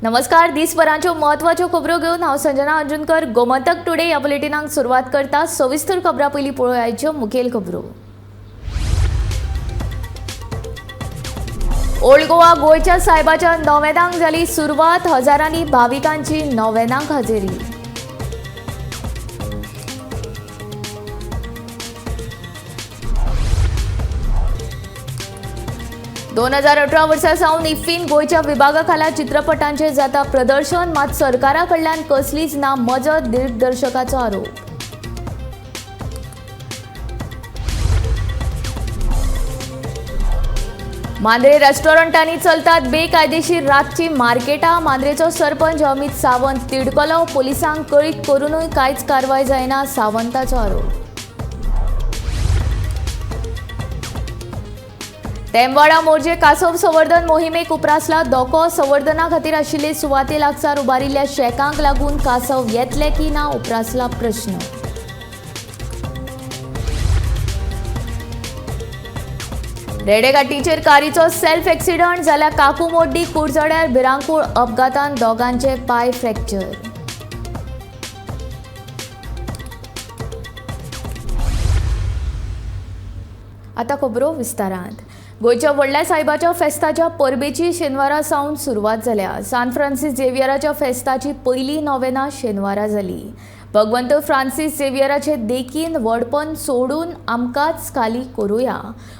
नमस्कार, दिसभराच्यो म्हत्वाच्यो खबरो घेवन हांव संजना अंजुनकर गोमंतक टुडे ह्या बुलेटिनाक सुरवात करता. सविस्तर खबरां पयलीं पळोवया मुखेल खबरो. ओल्ड गोवा गोंयच्या सायबाच्या नोवेनांक जाली सुरवात. हजारांनी भाविकांची नोवेनांक हजेरी. 2018 वर्सा सावन इफ्फीन गोंयच्या विभागा खाला चित्रपटांचें जाता प्रदर्शन, मात सरकारा कडल्यान कसलीच ना मजत, दिग्दर्शकाचो आरोप. मांद्रे रेस्टॉरंटांनी चलतात बेकायदेशीर रातची मार्केटां. मांद्रेचो सरपंच अमित सावंत तिडकलो. पोलिसांक कळीत करूनय कांयच कारवाय जायना, सावंताचो आरोप. तेंबवाडा मोरजे कासव संवर्धन मोहिमेक उप्रासला धोको. संवर्धना खातीर आशिल्ले सुवाते लागसार उबारिल्ल्या शेकांक लागून कासव येतले की ना, उप्रासला प्रश्न. रेडेघाटीचेर कारीचो सेल्फ एक्सिडंट जाल्यार काकूमोड्डी कुडचड्यार भिरांकूळ अपघातान दोगांचे पांय फ्रॅक्चर. आतां खबरो विस्तारांत. गोंयच्या व्हडल्या सायबाच्या फेस्ताच्या परबेची शेनवारा सावन सुरवात जाल्या. सान फ्रांसीस झेवियराच्या फेस्ताची पयली नोवेना शेनवारा जाली. भगवंत फ्रांसीस झेवियराचे देखीन व्हडपण सोडून आमकांच खाली करुया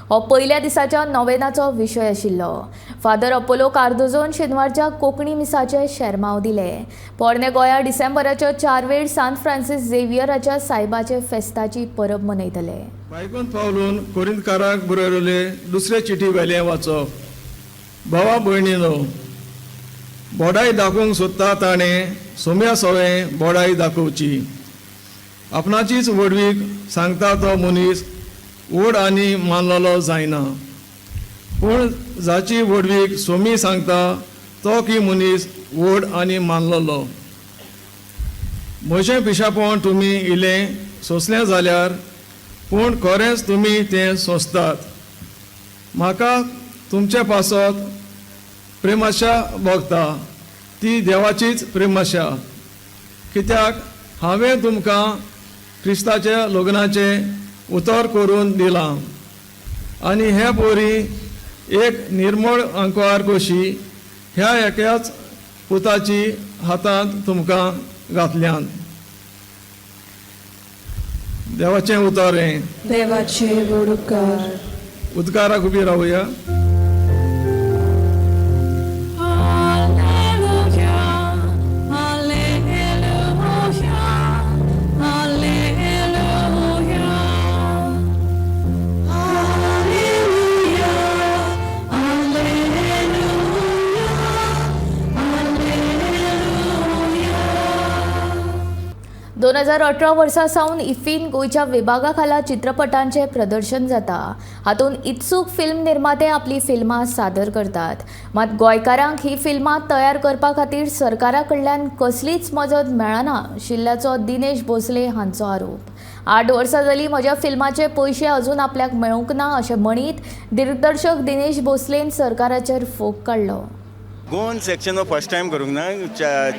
हो पयल्या दिसाच्या नोवेनाचो विशय आशिल्लो. फादर अपोलो कार्दोजोन शेनवारच्या कोंकणी मिसाचे शेरमाव दिले. पोरणे गोंया डिसेंबराच्या 4 वेळ सान फ्रांसीस झेवियराच्या सायबाचे फेस्ताची परब मनयतले. बायकोन पावलून कोरिंतकाराक बरयलेले दुसरे चिटी वेलें वाचप. भावा भयणीनो, बोडाय दाखोवंक सोदता ताणें सोम्या सवें बोडाय दाखोवची. आपणाचीच व्हडवीक सांगता तो मनीस व्हड आनी मानलेलो जायना, पूण जाची व्हडवीक सोमी सांगता तो की मनीस व्हड आनी मानलेलो. म्हजें पिशापण तुमी इल्लें सोंसलें जाल्यार, पूण खरेंच तुमी तें सोंसतात. म्हाका तुमचे पासत प्रेमाशा भोगता ती देवाचीच प्रेमाशा, कित्याक हांवें तुमकां क्रिस्ताच्या लग्नाचें उतर करून दिलां आनी हे पोरी एक निर्मळ आंकवार कशी ह्या एकाच पुताची हातांत तुमकां घातल्यान. देवाचें उतर हें. देवाचे व्हड उपकार. उदकाराक उबी रावया. दोन 2018 वर्सा सावन इफ्फीन गोंयच्या विभागा खाला चित्रपटांचें प्रदर्शन जाता. हातूंत इत्सूक फिल्म निर्माते आपली फिल्मां सादर करतात. मात गोंयकारांक ही फिल्मां तयार करपा खातीर सरकारा कडल्यान कसलीच मजत मेळना आशिल्ल्याचो दिनेश भोसले हांचो आरोप. 8 वर्सां जालीं म्हज्या फिल्माचे पयशे अजून आपल्याक मेळूंक ना, अशें म्हणीत दिग्दर्शक दिनेश भोसलेन सरकाराचेर फोग काडलो. गोवन सेक्शन हो फर्स्ट टायम करूंक ना.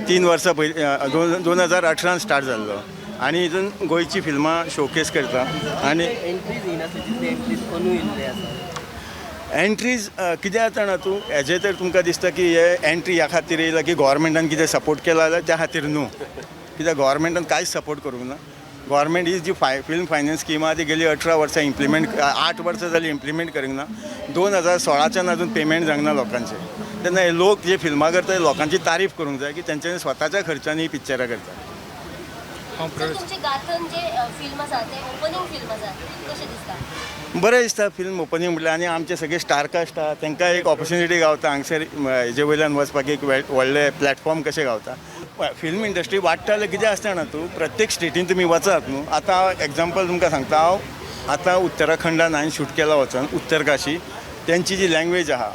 3 वर्सां पयलीं 2018 स्टार्ट जाल्लो आनी हितून गोंयची फिल्मां शोकेस करता. आनी एंट्रीज कितें जाता ना तूं हेजें तर तुमकां दिसता की हे एंट्री ह्या खातीर येयला की गोवोरमेंटान कितें सपोर्ट केला जाल्यार त्या खातीर न्हू, कित्याक गोवोरमेंटान कांयच सपोर्ट करूंक ना. गोवोरमेंट ही जी फिल्म फायनान्स स्कीम आहा ती गेली 18 वर्सां इम्प्लिमेंट, 8 वर्सां जालीं इम्प्लिमेंट करूंक ना. 2016च्यान अजून पेमेंट जावंक ना लोकांचें. तेन्ना हे लोक जे फिल्मां करता लोकांची तारीफ करूंक जाय की तेंच्यांनी स्वताच्या खर्चान ही पिक्चरां करता. तुमचें गाथन जे फिल्म आसा तें ओपनींग फिल्म आसा, कशें दिसता? बरें दिसता फिल्म ओपनींग म्हटल्यार, आनी आमचे सगळे स्टार कास्ट आहा तांकां एक ऑपॉर्च्युनिटी गावता हांगसर हेजे वयल्यान वचपाक एक व्हडलें प्लॅटफॉर्म कशें गावता. फिल्म इंडस्ट्री वाडटा जाल्यार कितें आसता ना तूं प्रत्येक स्टेटीन तुमी वचात न्हू. आतां एग्जाम्पल तुमकां सांगता हांव, आतां उत्तराखंडान हांवें शूट केला वचोन उत्तरकाशी, तेंची जी लँग्वेज आहा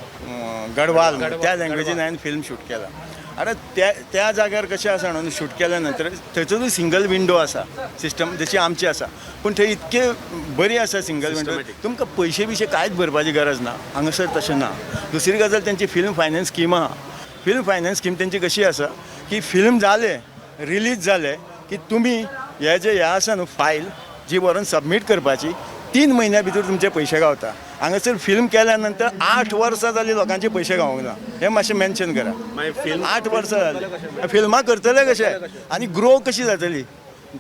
गढवाल, त्या लँग्वेजीन हांवें फिल्म शूट केला. आतां त्या जाग्यार कशें आसा न्हू, शूट केल्या नंतर थंयसरूय सिंगल विंडो आसा सिस्टम जशी आमची आसा, पूण थंय इतके बरी आसा सिंगल विंडो, तुमकां पयशे बियशे कांयच भरपाची गरज ना. हांगासर तशें ना. दुसरी गजाल तेंची फिल्म फायनान्स स्कीम आहा. फिल्म फायनान्स स्कीम तेंची कशी आसा की फिल्म जालें, रिलीज जालें की तुमी हे जे हे आसा न्हू फायल जी व्हरून सबमीट करपाची, 3 म्हयन्या भितर तुमचे पयशे गावता. हांगासर फिल्म केल्या नंतर 8 वर्सां जालीं, लोकांचे पयशे गावूंक ना. हें मातशें मेन्शन करा. 8 वर्सां जालीं. फिल्मां करतले कशे आनी ग्रो कशी जातली?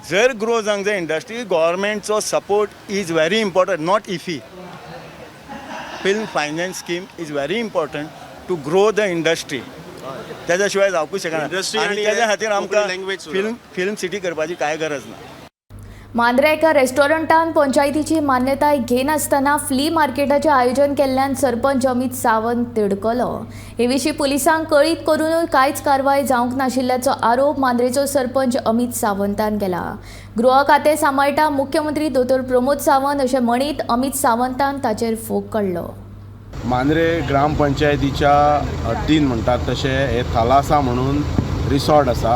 जर ग्रो जावंक जाय industry, गोवोरमेंटचो support is very important, not IFFI. Film finance scheme is very important to grow the industry. त्याच्या शिवाय जावपूच शकना. Industry आनी आणि त्याच्या खातीर कोंकणी आमकां language सुद्दां. फिल्म फिल्म सिटी करपाची कांय गरज ना. मांद्रे एका रेस्टॉरंटान पंचायतीची मान्यताय घेनासतना फ्ली मार्केटाचें आयोजन केल्ल्यान सरपंच अमित सावंत तिडकलो. हे विशीं पुलिसांक कळीत करूनय कांयच कारवाय जावंक नाशिल्ल्याचो आरोप मांद्रेचो सरपंच अमित सावंतान केला. गृह खातें सांबाळटा मुख्यमंत्री दोतोर प्रमोद सावंत अशें म्हणीत अमित सावंतान ताचेर फोग काडलो. मांद्रे ग्रामपंचायतीच्या हद्दीन म्हणटात तशें हे थालासा म्हणून रिसॉर्ट आसा.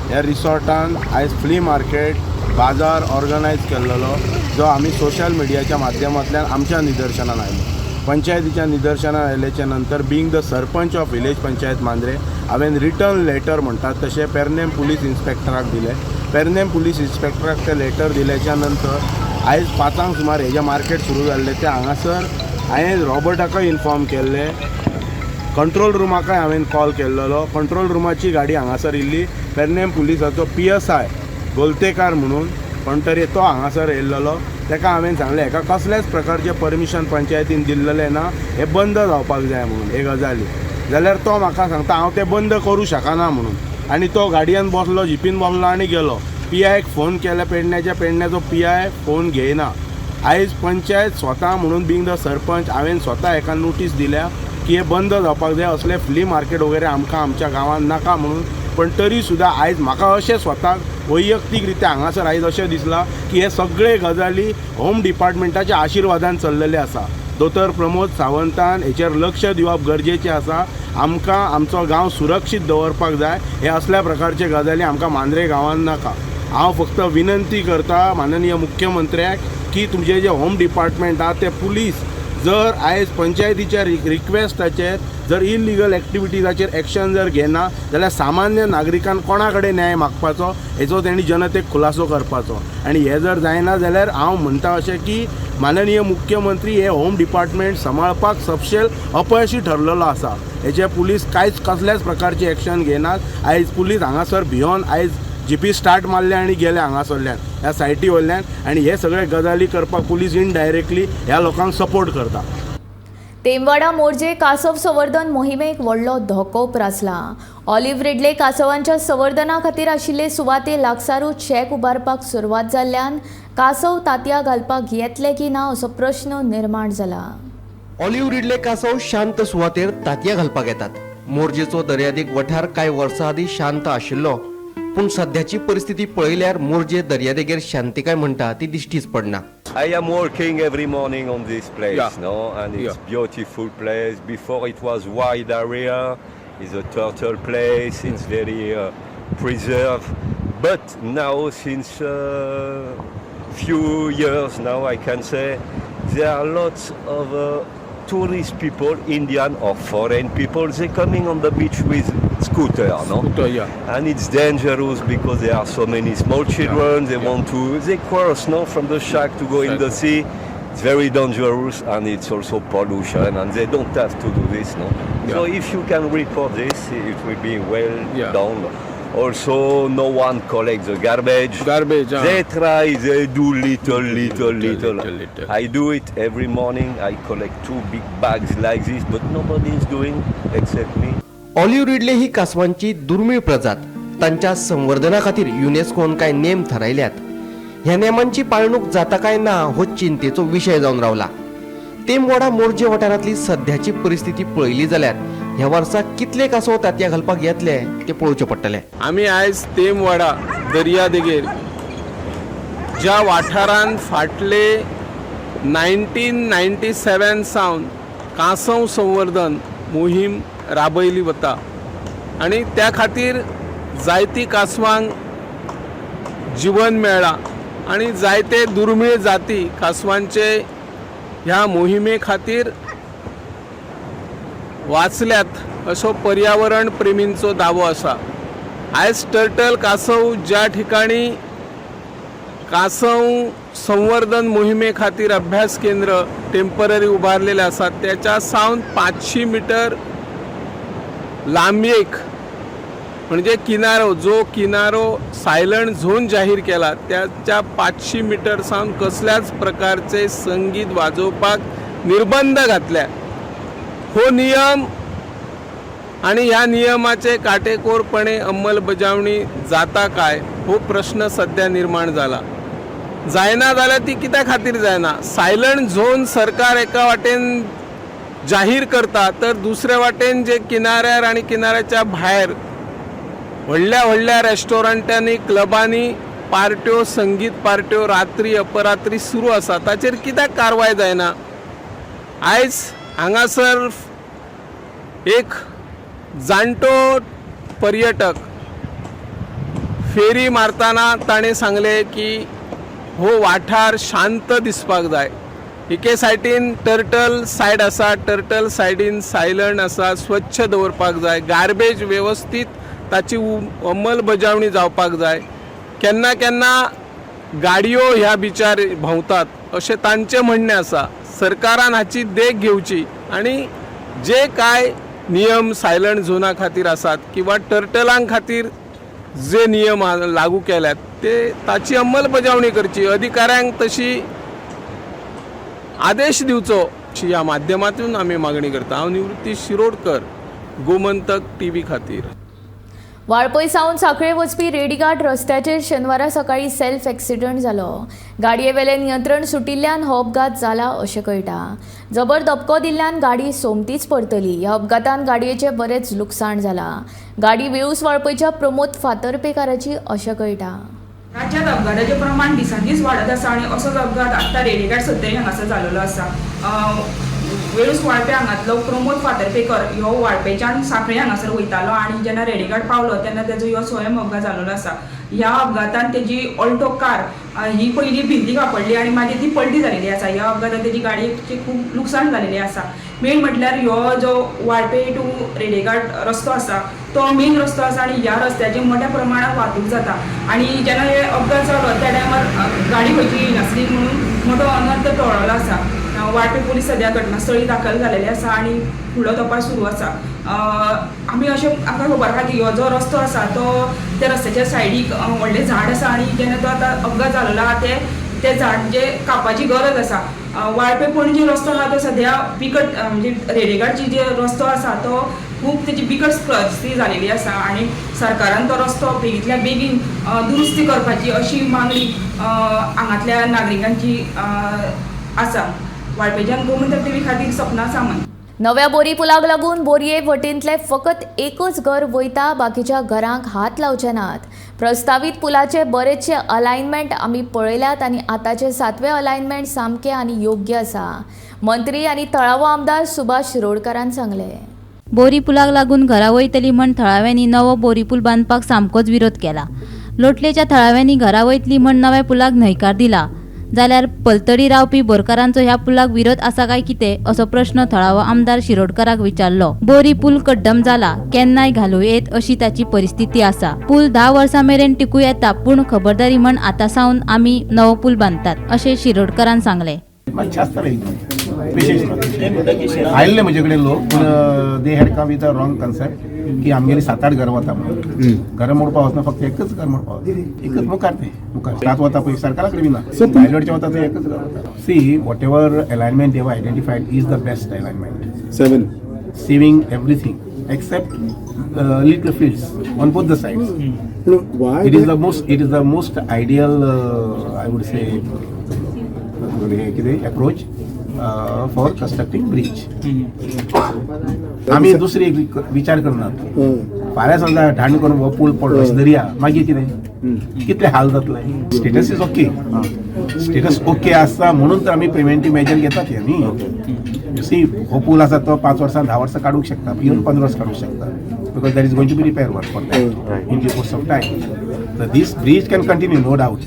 ह्या रिसॉर्टान आयज फ्ली मार्केट बाजार ऑर्गनायज केल्लेलो, जो आमी सोशल मिडियाच्या माध्यमांतल्यान आमच्या निदर्शनान आयलो. पंचायतीच्या निदर्शनान आयल्याच्या नंतर, being the sarpanch of village panchayat Mandrem, हांवें रिटर्न लेटर म्हणटात तशें पेरनेम पुलीस इन्स्पेक्टराक दिलें. पेरनेम पुलीस इन्स्पेक्टराक तें लेटर दिल्याच्या नंतर आयज 5 सुमार हेजें मार्केट सुरू जाल्लें तें हांगासर हांवें रॉबर्टाकय इन्फॉर्म केल्लें, कंट्रोल रुमाकय हांवें कॉल केल्लेलो. कंट्रोल रुमाची गाडी हांगासर येयल्ली. पेरनेम पुलिसाचो पीएसआय गोलतेकार म्हणून कोण तरी तो हांगासर येयल्लेलो. ताका हांवें सांगलें, हेका कसल्याच प्रकारचें परमिशन पंचायतीन दिल्लेलें ना, हें बंद जावपाक जाय म्हणून हे गजाली. जाल्यार तो म्हाका सांगता, हांव तें बंद करूं शकना म्हणून. आनी तो गाडयेन बसलो, जिपीन बसलो आनी गेलो. पीआयक फोन केले पेडण्याच्या, पेडण्याचो पीआय फोन घेयना. आयज पंचायत स्वता म्हणून, बींग the sarpanch, हांवें स्वता हेका नोटीस दिल्या की हे बंद जावपाक जाय, असले फ्ली मार्केट वगैरे आमकां आमच्या गांवांत नाका म्हणून. पण तरी सुद्दां आयज म्हाका अशें स्वताक वैयक्तीक रित्या हांगासर आयज अशें दिसलां की हे सगळे गजाली होम डिपार्टमेंटाच्या आशिर्वादान चल्लेले आसा. दोतोर प्रमोद सावंतान हेचेर लक्ष दिवप गरजेचें आसा. आमकां आमचो गांव सुरक्षीत दवरपाक जाय. हे असल्या प्रकारचे गजाली आमकां मांद्रे गांवांत नाका. हांव फक्त विनंती करता माननीय मुख्यमंत्र्याक की तुमचे जे होम डिपार्टमेंट आहा ते पुलीस जर आयज पंचायतीच्या रिक्वेस्टाचेर जर इलिगल एक्टिविटीजाचेर एक्शन जर घेना जाल्यार सामान्य नागरिकान कोणा कडेन न्याय मागपाचो, हेचो तेणी जनतेक खुलासो करपाचो. आनी हें जर जायना जाल्यार हांव म्हणटा अशें की माननीय मुख्यमंत्री हे होम डिपार्टमेंट सांबाळपाक सपशेल अपयशी ठरलेलो आसा. हेचे पुलीस कांयच कसल्याच प्रकारची एक्शन घेनात. आयज पुलीस हांगासर भियोन आयज जिपी स्टार्ट मारले आनी गेले हांगासरल्यान, ह्या सायटी वयल्यान. आनी हे सगळे गजाली करपाक पुलीस इनडायरेक्टली ह्या लोकांक सपोर्ट करता. तेमवाडा मोरजे कासव संवर्धन मोहिमेक व्हडलो धोको उप्रासला. ऑलिव्ह रिडले कासवांच्या संवर्धना खातीर आशिल्ले सुवाते लागसारूच शॅक उबारपाक सुरवात जाल्ल्यान कासव तांतयां घालपाक येतले की ना असो प्रश्न निर्माण जाला. ऑलिव्ह रिडले कासव शांत सुवातेर तांतयां घालपाक येतात. मोरजेचो दर्यादेग वठार कांय वर्सां आदीं शांत आशिल्लो, पूण सध्याची परिस्थिती पळयल्यार मोरजे दर्यादेगेर शांतिकाय म्हणटा ती दिश्टीच पडना. I am working every morning on this place, no, and it's beautiful place. Before it was wild area, it's a turtle place. It's very preserved. But now, since few years now, I can say there are lots of tourist people, Indian or foreign people. They coming on the beach with scooter, no? Scooter, yeah. And it's dangerous because there are so many small children. They want to, they cross, no, from the shack to go in the sea. It's very dangerous and it's also pollution and they don't have to do this, no? So if you can report this, it will be well done. Also, no one collects the garbage. Garbage, ah. They try, they do little, little, little. Little, little. I do it every morning. I collect two big bags like this, but nobody is doing except me. Olive Ridley ही कासवांची दुर्मीळ प्रजात. तांच्या संवर्धना खातीर युनेस्कोन कांय नेम थारायल्यात. ह्या नेमांची पाळणूक जाता काय ना हो चिंतेचो विशय जावन रावला. तेमवाडा मोरजे वाठारांतली सध्याची परिस्थिती पळयली जाल्यार ह्या वर्सा कितले कासव तांतयां घालपाक येतले ते पळोवचें पडटलें. आमी आयज तेमवाडा दर्यादेगेर, ज्या वाठारांत फाटले 1997 सावन कांसव संवर्धन मोहीम राबयली वता आनी त्या खातीर जायती कांसवांक जिवन मेळ्ळां आनी जायते दुर्मीळ जाती कांसवांचे ह्या मोहिमे खातीर वाचल्यात. असो पर्यावरण प्रेमींचो दावो आसा. आयज टर्टल कांसव ज्या ठिकाणी कांसव संवर्धन मोहिमे खातीर अभ्यास केंद्र टेंपररी उबारलेलें आसा त्याच्या सावन 500 मिटर लांबयेक म्हणजे किनारो, जो किनारो सायलंट झोन जाहीर केला त्याच्या 500 मिटर सावन कसल्याच प्रकारचे संगीत वाजोवपाक निर्बंध घातल्या. हो नियम आणि ह्या नियमाचे काटेकोरपणे अंमलबजावणी जाता काय हो प्रश्न सध्या निर्माण जाला. जायना जाल्यार ती कित्या खातीर जायना? सायलंट झोन सरकार एका वाटेन जाहीर करता तर दुसऱ्या वाटेन जे किनाऱ्यार आणि किनाऱ्याच्या भायर व्हडल्या व्हडल्या रेस्टॉरंटांनी, क्लबांनी पार्ट्यो, संगीत पार्ट्यो रात्री अपरात्री सुरू आसा, ताचेर कित्याक कारवाय जायना? आयज हांगासर एक जाणटो पर्यटक फेरी मारतना ताणें सांगलें की हो वाठार शांत दिसपाक जाय. एके सायडीन टर्टल सायड आसा, टर्टल सायडीन सायलंट आसा, स्वच्छ दवरपाक जाय, गार्बेज वेवस्थीत ताची अंमलबजावणी जावपाक जाय. केन्ना केन्ना गाडयो ह्या बिचार भोंवतात अशें तांचें म्हणणें आसा. सरकारान हाची देख घेवची आनी जे कांय नियम सायलंट झोना खातीर आसात किंवा टर्टलां खातीर जे नियम लागू केल्यात ते ताची अंमलबजावणी करची, अधिकाऱ्यांक तशी आदेश दिवचो अशी ह्या माध्यमांतून आमी मागणी करता. हांव निवृत्ती शिरोडकर, गोमंतक टीव्ही खातीर. वाळपय सावन सांखळे वचपी रेडीघाट रस्त्याचेर शेनवारा सकाळी सेल्फ एक्सिडंट जालो. गाडयेवेलें नियंत्रण सुटिल्ल्यान हो अपघात जाला अशें कळटा. जबर धपको दिल्ल्यान गाडी सोमतीच परतली. ह्या अपघातान गाडयेचें बरेंच लुकसाण जालां. गाडी वेळूस वाळपयच्या प्रमोद फातर्पेकाराची अशें कळटा. राज्यात अपघाताचें प्रमाण दिसान दीस वाडत आसा आनी असोच अपघात आत्तां रेडीघाट सत्तरी हांगासर जाल्लो आसा. वेळूस वाळपे हांगातलो प्रमोद फातर्पेकर ह्यो वाळपेच्यान सांखळे हांगासर वयतालो आनी जेन्ना रेडीघाट पावलो तेन्ना तेजो ह्यो स्वयं अपघात जाल्लो आसा. ह्या अपघातान तेजी ऑल्टो कार ही पयली भिंतीक आपडली आनी मागीर ती पलटी जालेली आसा. ह्या अपघातान तेजी गाडयेचें खूब लुकसाण जालेलें आसा. मेन म्हटल्यार ह्यो जो वाळपे टू रेडीघाट रस्तो आसा तो मेन रस्तो आसा आनी ह्या रस्त्याचेर मोठ्या प्रमाणात वाहतूक जाता आनी जेन्ना हे अपघात जालो त्या टायमार गाडी खंयची येयनासली म्हणून मोठो अनर्थ टळ्ळो आसा. वाळपे पुलीस सद्या घटनास्थळी दाखल जालेले आसा आनी फुडलो तपास सुरू आसा. आमी अशें आमकां खबर आहा की हो जो रस्तो आसा तो त्या रस्त्याच्या सायडीक व्हडलें झाड आसा आनी जेन्ना तो आतां अपघात जालेलो आहा ते झाड जे कापपाची गरज आसा. वाळपे पणजे रस्तो आहा तो सद्या बिकट, म्हणजे रेडेघाटची जे रस्तो आसा तो खूब तेजी बिकट परिस्थिती जालेली आसा आनी सरकारान तो रस्तो बेगींतल्या बेगीन दुरुस्ती करपाची अशी मागणी हांगांतल्या नागरिकांची आसा. वाळपेच्यान गोमंतक टीव्ही खातीर सपना सामंत. नव्या बोरी पुलाक लागून बोरये वटेंतले फकत एकच घर वयता, बाकीच्या घरांक हात लावचे नात. प्रस्तावीत पुलाचे बरेचशे अलायनमेंट आमी पळयल्यात आनी आतांचे 7वें अलायनमेंट सामकें आनी योग्य आसा, मंत्री आनी थळावो आमदार सुभाष शिरोडकारान सांगलें. बोरी पुलाक लागून घरा वयतली म्हण थळाव्यांनी नवो बोरी पूल बांदपाक सामकोच विरोध केला. लोटलेच्या थळाव्यांनी घरा वयतली म्हण नव्या पुलाक न्हयकार दिला. जाल्यार पलतडी रावपी बोरकारांचो ह्या पुलाक विरोध आसा काय कितें असो प्रश्न थळावो आमदार शिरोडकाराक विचारलो. बोरी पूल कड्डम जाला, केन्नाय घालूं येत अशी ताची परिस्थिती आसा. पूल 10 वर्सां मेरेन टिकूं येता, पूण खबरदारी म्हण आतां सावन आमी नवो पूल बांदतात अशें शिरोडकारान सांगलें. विशेष आयिल्ले म्हजे कडेन लोक, पूण they had come with a wrong concept की आमगेली 7-8 घरां वता म्हणून. घरां मोडपा वचना, फक्त एकच घर मोडपा वता, एकच मुखार, तें मुखार 7 वता पळय, सरकारा कडेन बी ना, पायलटचे वता थंय एकच घर वता. See, whatever alignment they've identified is the best alignment, 7 saving everything except little fields on both the sides. Why? It is the most ideal, I would say, approach for constructing bridge. आमी दुसरी एक विचार करनात. फाल्यां समजा ढाण करून हो पूल पडलो दर्या, मागीर कितें, कितले हाल जातले. Status is okay, status okay आसा म्हणून तर आमी प्रिवेंटीव मेजर घेतात हे न्ही. You see, हो पूल आसा तो 5 वर्सां 10 वर्सां काडूंक शकता, इवन 15 वर्सां काडूंक शकता, because there is going to be repair work for that in due course of time. So this bridge can continue, no doubt,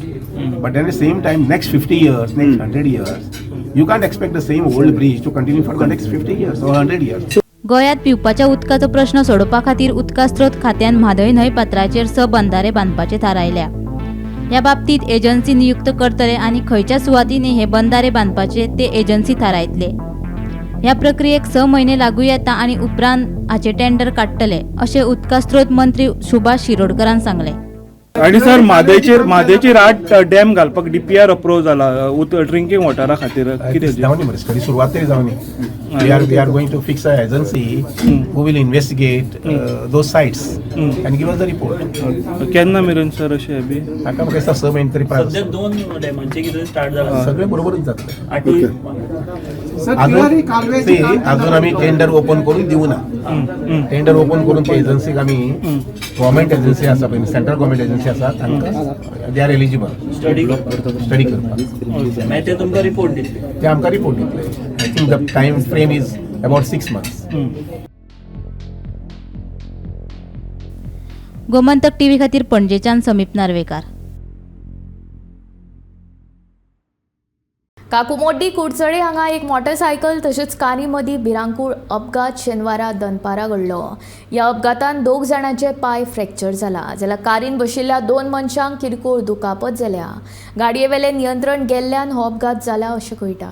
but at the same time next 50 years, next 100 years, you can't expect the same old bridge to continue for the next 50 years or 100 years. गोंयांत पिवपाच्या उदकाचो प्रश्न सोडोवपा खातीर उदका स्रोत खात्यान म्हादय न्हंय पात्राचेर 6 बंधारे बांदपाचे थारायल्या. ह्या बाबतींत एजन्सी नियुक्त करतले आनी खंयच्या सुवातींनी हे बंधारे बांदपाचे ते एजन्सी थारायतले. ह्या प्रक्रियेक 6 म्हयने लागू येता आनी उपरांत हाचे टेंडर काडटले अशें उदका स्रोत मंत्री सुभाष शिरोडकरान सांगलें. आनी सर म्हादयचेर 8 डॅम घालपाक डीपीआर अप्रूव जाला ड्रिंकींग वॉटरा खातीर कितें जावनी मरे तरी सुरवात तरी जावनी. We are going to fix a agency who will investigate those sites and give us the report. केन्ना मेरेन सर अशें बी ताका म्हाका दिसता 6 म्हयने तरी सद्या 2 डॅमांचे कितें स्टार्ट जाला सगळें बरोबरूच जातलें. अजून आमी टेंडर ओपन करून दिवना. टेंडर ओपन करून ते एजन्सीक आमी गव्हर्मेंट एजन्सी आसा पळय, सेंट्रल गव्हर्मेंट एजन्सी आसा तांकां they are eligible study करपाक. मागीर ते तुमकां रिपोर्ट दितले. ते आमकां रिपोर्ट दितले. I think the time frame is about 6 months. Gomantak TV खातीर पणजेच्यान समीप नार्वेकार. काकुमोड्डी कुडचडे हांगा एक मोटरसायकल तशेंच कारी मदीं भिरांकूळ अपघात शेनवारा दनपारा घडलो. ह्या अपघातान 2 जाणांचे पांय फ्रॅक्चर जाला, जाल्यार कारीन बशिल्ल्या 2 मनशांक किरकोळ दुखापत जाल्या. गाडयेवेलें नियंत्रण गेल्ल्यान हो अपघात जाला अशें कळटा.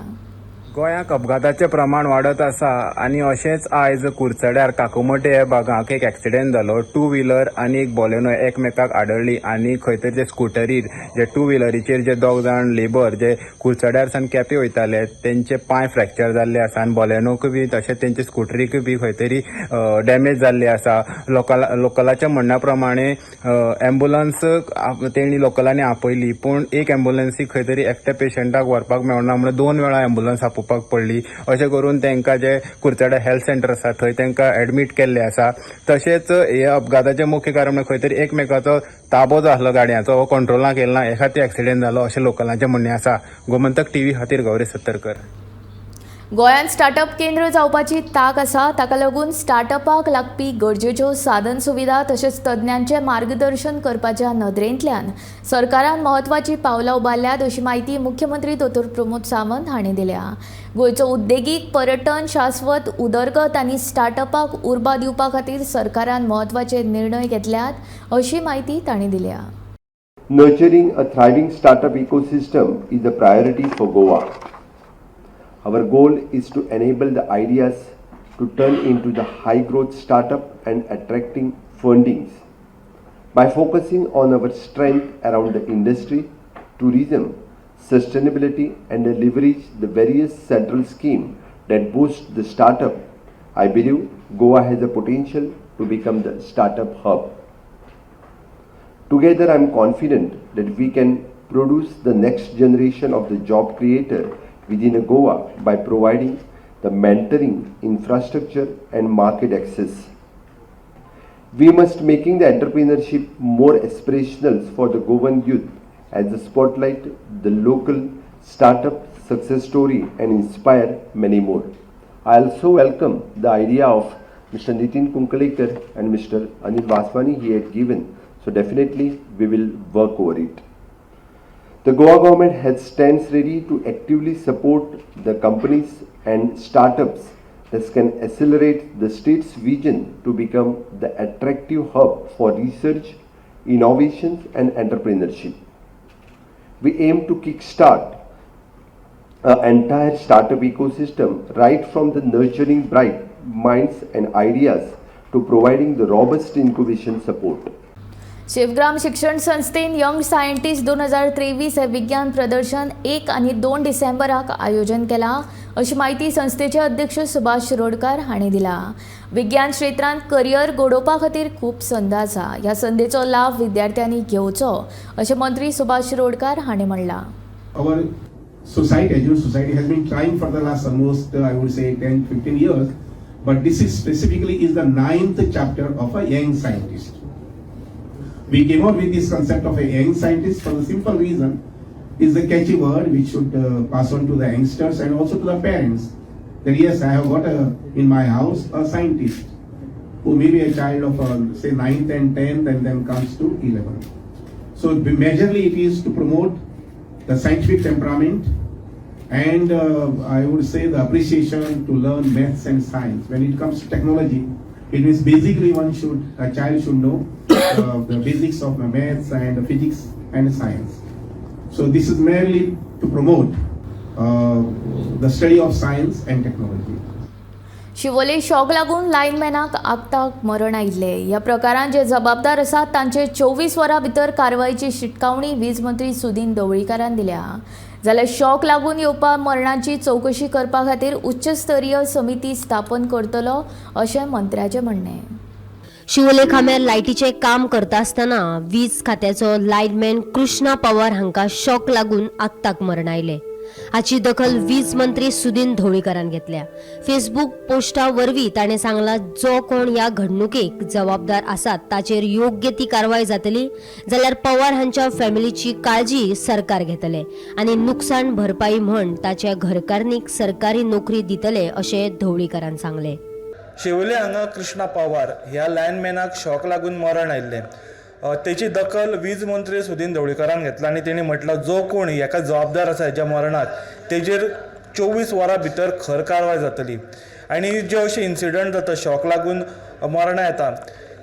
गोंयांत अपघाताचें प्रमाण वाडत आसा आनी अशेंच आयज कुडचड्यार काकुमटे ह्या भागाक एक एक्सिडेंट जालो. टू व्हिलर आनी एक बॉलेनो एकमेकाक आदळ्ळी आनी खंय तरी जे स्कुटरीर जे टू व्हिलरीचेर जे 2 जाण लेबर जे कुडचड्यार सावन केपें वयताले तेंचे पांय फ्रॅक्चर जाल्ले आसा आनी बॉलेनोकूय बी तशेंच तेंचे स्कुटरीकूय बी खंय तरी डॅमेज जाल्ली आसा. लोकलाच्या म्हणण्या प्रमाणे एम्बुलन्स तेणी लोकलांनी आपयली पूण एक एम्बुलन्सी खंय तरी एकट्या पेशंटाक व्हरपाक मेळना म्हणून 2 वेळा एम्बुलन्स आपोवपाक पडली. अशें करून तांकां जे कुडचड्या हेल्थ सेंटर आसा थंय तांकां एडमीट केल्ले आसा. तशेंच हे अपघाताचें मुख्य कारण म्हणल्यार खंय तरी एकमेकाचो ताबो जो आसलो गाडयांचो हो कंट्रोलाक येयलो ना, हे खातीर एक्सिडेंट जालो अशें लोकलांचें म्हणणें आसा. गोमंतक टीव्ही खातीर गौरी सत्तरकर. गोंयांत स्टार्टअप केंद्र जावपाची तांक आसा, ताका लागून स्टार्टअपाक लागपी गरजेच्यो साधन सुविधा तशेंच तज्ञांचें मार्गदर्शन करपाच्या नदरेंतल्यान सरकारान म्हत्वाचीं पावलां उबारल्यात अशी म्हायती मुख्यमंत्री दोतोर प्रमोद सावंत हांणी दिल्या. गोंयचो उद्देगीक पर्यटन शाश्वत उदरगत आनी स्टार्टअपाक उर्बा दिवपा खातीर सरकारान म्हत्वाचे निर्णय घेतल्यात अशी म्हायती तांणी दिल्या. Nurturing a thriving startup ecosystem is a priority for Goa. Our goal is to enable the ideas to turn into the high-growth startup and attracting fundings. By focusing on our strength around the industry, tourism, sustainability, and leverage the various central schemes that boost the startup, I believe Goa has the potential to become the startup hub. Together, I am confident that we can produce the next generation of the job creator within Goa by providing the mentoring, infrastructure and market access. We must making the entrepreneurship more aspirational for the Goan youth as the spotlight the local startup success story and inspire many more. I also welcome the idea of Mr. Nitin Kunkalekar and Mr. Anil Vaswani he had given, so definitely we will work over it. The Goa government has stands ready to actively support the companies and startups that can accelerate the state's vision to become the attractive hub for research, innovations and entrepreneurship. We aim to kickstart an entire startup ecosystem right from the nurturing bright minds and ideas to providing the robust incubation support. Shivgram शिक्षण संस्थेन young scientist 2023 हे विज्ञान प्रदर्शन 1 आनी 2 डिसेंबराक आयोजन केलां अशी म्हायती संस्थेचे अध्यक्ष सुभाष शिरोडकर हांणी दिला. विज्ञान क्षेत्रांत करियर घडोवपा खातीर खूब संद आसा, ह्या संदेचो लाभ विद्यार्थ्यांनी घेवचो अशें मंत्री सुभाष शिरोडकर हांणी म्हणलां. Our society, Education society has been trying for the last almost I would say 10-15 years, but this is specifically is the 9th chapter of a young scientist. We came out with this concept of a young scientist for the simple reason is a catchy word which should pass on to the youngsters and also to the parents that yes, I have got in my house a scientist who may be a child of say 9th and 10th and then comes to 11th. So majorly it is to promote the scientific temperament And I would say the appreciation to learn maths and science. When it comes to technology, it means basically a child should know the basics of maths and physics and science. So this is merely to promote the study of science and technology. Siolim shock लागून लायनमॅनाक आक्ताक मरण आयिल्लें. ह्या प्रकारान जे जबाबदार आसात तांचेर 24 वरां भितर कारवायची शिटकावणी वीज मंत्री सुदीन ढवळीकारान दिल्या. जाल्यार शॉक लागून येवपा मरणाची चवकशी करपा खातीर उच्चस्तरीय समिती स्थापन करतलो अशें मंत्र्याचें म्हणणें. शिवोले खांब्यार लायटीचें काम करता आसतना वीज खात्याचो लायनमॅन कृष्णा पवार हांकां शॉक लागून आक्ताक मरण आयलें. हाची दखल वीज मंत्री सुदीन ढवळीकारान घेतल्या. फेसबूक पोस्टा वरवीं ताणें सांगलां, जो कोण ह्या घडणुकेक जबाबदार आसात ताचेर योग्य ती कारवाय जातली, जाल्यार पवार हांच्या फॅमिलीची काळजी सरकार घेतले आनी नुकसान भरपाई म्हण ताच्या घरकान्नीक सरकारी नोकरी दितले अशें ढवळीकारान सांगलें. शिवोले हांगा कृष्णा पवार ह्या लायनमॅनाक शॉक लागून मरण आयिल्लें. तेची दखल वीज मंत्री सुदीन ढवळीकारान घेतला आनी तेणी म्हटलां जो कोण हेका जबाबदार आसा हेच्या मरणाक तेजेर 24 वरां भितर खर कारवाय जातली. आनी जे अशे इन्सिडंट जाता शॉक लागून मरणां येता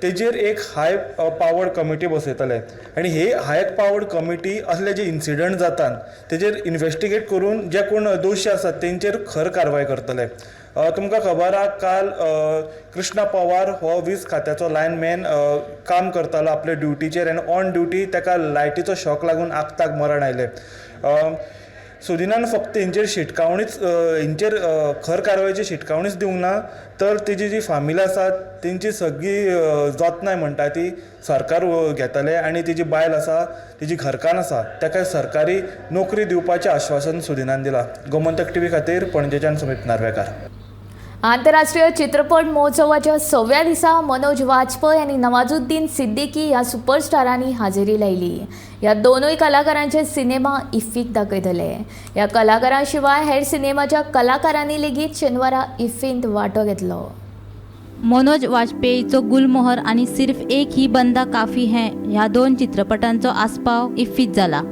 तेजेर एक हाय पावर्ड कमिटी बसयतले आनी ही हाय पावर्ड कमिटी असले जे इन्सिडंट जातात तेजेर इन्वेस्टिगेट करून जे कोण दोशी आसात तेंचेर खर कारवाय करतले. तुमकां खबर आहा काल कृष्णा पवार हो वीज खात्याचो लायनमॅन काम करतालो आपले ड्युटीचेर आनी ऑन ड्युटी ताका लायटीचो शॉक लागून आक्ताक मरण आयलें. सुदिनान फक्त हेंचेर शिटकावणीच हेंचेर खर कारवायची शिटकावणीच दिवंक ना तर तेजी जी फामील आसा तेंची सगळी जतनाय म्हणटा ती सरकार घेतले आनी तेजी बायल आसा तेजी घरकान्न आसा ताका सरकारी नोकरी दिवपाचें आश्वासन सुदिनान दिलां. गोमंतक टीव्ही खातीर पणजेच्यान सुमित नार्वेकार. आंतरराष्ट्रीय चित्रपट महोत्सवाच्या 6व्या दिसा मनोज वाजपेयी आनी नवाजुद्दीन सिद्दीकी ह्या सुपरस्टारांनी हाजेरी लायली. ह्या दोनूय कलाकारांचे सिनेमा इफ्फीक दाखयतले. ह्या कलाकारां शिवाय हेर सिनेमाच्या कलाकारांनी लेगीत शेनवारा इफ्फींत वांटो घेतलो. मनोज वाजपेयीचो गुलमोहर आनी सिर्फ एक ही बंदा काफी है ह्या दोन चित्रपटांचो आस्पाव इफ्फीत जाला.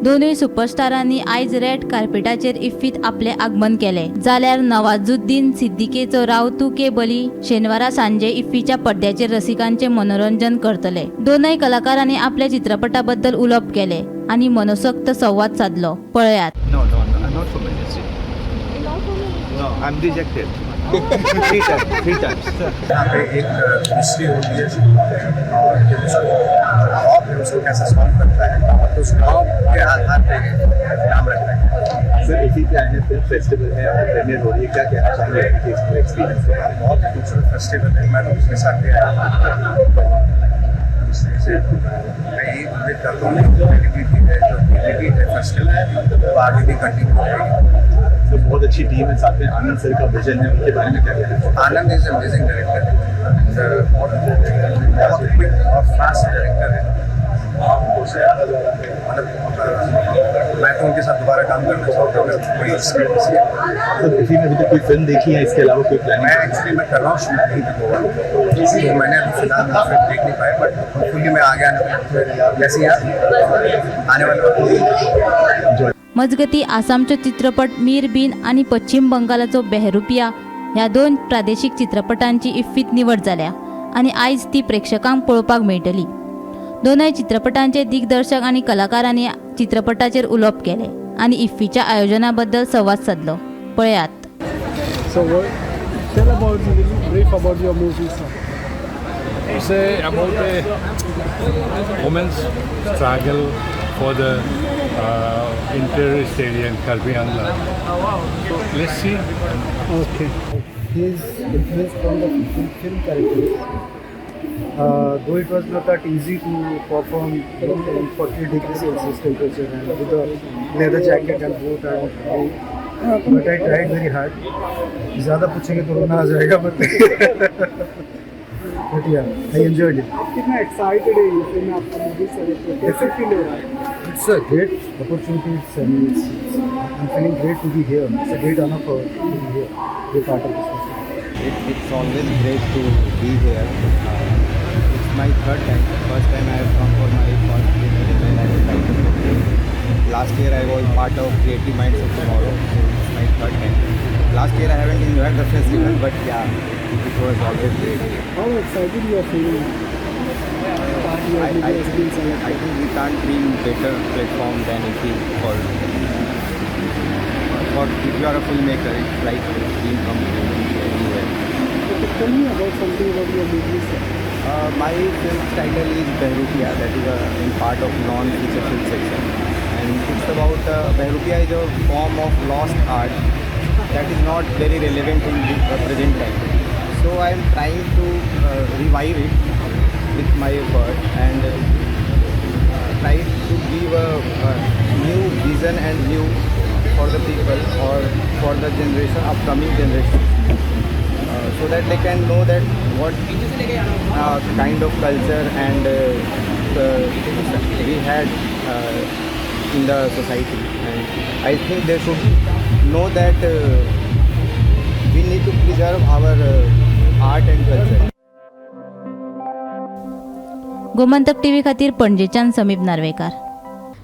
दोनूय सुपरस्टारांनी आयज रेड कार्पेटाचेर इफ्फीत आपलें आगमन केलें. जाल्यार नवाजुद्दीन सिद्दीकीचो रावतू के बली शेनवारा सांजे इफ्फीच्या पड्ड्याचेर रसिकांचें मनोरंजन करतले. दोनूय कलाकारांनी आपल्या चित्रपटा बद्दल उलोवप केलें आनी मनसोक्त संवाद सादलो. पळयात. No, no, I'm not from agency. No, I'm rejected. Three times, three times. यहाँ पे एक मिस्ट्री होती है और उसको मॉब है उसको कैसे सॉल्व करता है तो उस मॉब के आधार पे नाम रखता है. सर इसी पे आए हैं, फिल्म फेस्टिवल है और प्रीमियर हो रही है, क्या कहना चाहेंगे एक्सपीरियंस के बारे में? बहुत खूबसूरत फेस्टिवल है, मैं तो पिछले साल भी आया हूँ। इससे मैं यही उम्मीद करता हूँ कि जो क्रिएटिविटी है, जो क्रिएटिविटी है फेस्टिवल वो आगे भी कंटिन्यू रहेगी. तो बहुत अच्छी टीम है साथ में, आनंद सर का विजन है, उनके बारे में क्या कहना है? आनंद is amazing director, बहुत क्विक और फास्ट डायरेक्टर है. मतलब मैं तो उनके साथ दोबारा काम करना चाहूँगा अगर कोई स्क्रिप्ट सर इसी में अभी तक कोई फिल्म देखी है, इसके अलावा कोई प्लानिंग? मैं एक्चुअली मैं कर रहा हूँ शूट कहीं पे गोवा, तो मैंने अभी फिलहाल फिल्म देख नहीं पाया, बट होपफुली मैं आगे आने वाले जैसे यहाँ आने वाले वक्त. मजगती आसामचो चित्रपट मीर बिन आनी पश्चिम बंगालाचो बेहरूपिया ह्या दोन प्रादेशीक चित्रपटांची इफ्फीत निवड जाल्या आनी आयज ती प्रेक्षकांक पळोवपाक मेळटली. दोनूय चित्रपटांचे दिग्दर्शक आनी कलाकारांनी चित्रपटाचेर उलोवप केलें आनी इफ्फीच्या आयोजना बद्दल संवाद सादलो. पळयात. So, tell about brief about your movie, sir. It's about a woman's struggle for the interest area in Karbi Anglong. So let's see. Okay. He is influenced from the film characters. Though it was not that easy to perform in 40 degrees Celsius temperature and with a leather jacket and boot and all, but I tried very hard. ज़्यादा पूछेंगे तो रोना आ जाएगा, but yeah, I enjoyed it. आप कितना excited है ये film, आपका movie select हो, कैसे फील हो रहा है? It's a great opportunity. It's, I mean, I'm feeling great to be here. It's a great honor for to be here, be part of this festival. It's always great to be here. It's my third time. First time I have come for my first premiere when I was writer. Last year I was part of Creative Minds of Tomorrow. my third time. Last year I haven't enjoyed the festival, but yeah, it was always great. How excited you are feeling? Your movie has been selected. I think we can't dream better platform than IFFI for if you are a filmmaker, it's like a dream come true anywhere. Okay, tell me about something about your movie, sir. My film's title is Behrupia, that is in part of non-feature film section, and it's about Behrupia is a form of lost art that is not very relevant in the present time. So I am trying to revive it with my effort and try to give a new vision and view for the people or for the generation, upcoming generation, so that they can know that what kind of culture and we had in the society. And I think they should know that we need to preserve our art and culture. Gomantak TV खातीर पणजेच्यान समीप नार्वेकार.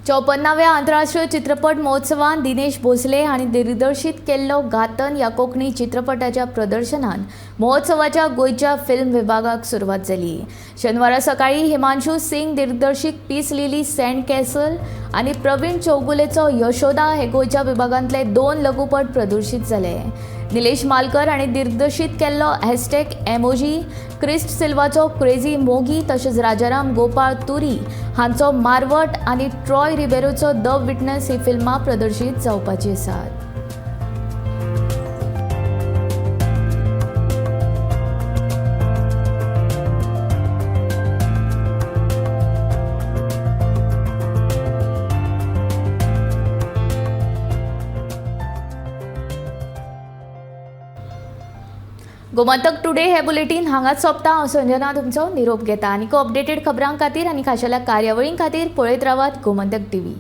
54व्या आंतरराष्ट्रीय चित्रपट महोत्सवान दिनेश भोसले हांणी दिग्दर्शीत केल्लो घातन ह्या कोंकणी चित्रपटाच्या प्रदर्शनान महोत्सवाच्या गोंयच्या फिल्म विभागाक सुरवात जाली. शेनवारा सकाळी हिमांशू सिंग दिग्दर्शीत पीस लिली सँड कॅसल आनी प्रवीण चौगुलेचो यशोदा हे गोंयच्या विभागांतले 2 लघुपट प्रदर्शीत जाले. निलेश मालकर हांणी दिग्दर्शीत केल्लो हॅशटॅग एमोजी, क्रिस्ट सिल्वाचो क्रेझी मोगी तशेंच राजाराम गोपाळ तुरी हांचो मारवट आनी ट्रॉय रिबेरोचो the witness ही फिल्मां प्रदर्शीत जावपाची आसात. गोमंतक टुडे हे बुलेटीन हांगाच सोंपता. हांव संजना तुमचो निरोप घेता. आनीक अपडेटेड खबरां खातीर आनी खाशेल्या कार्यावळीं खातीर पळयत रावात गोमंतक टीव्ही.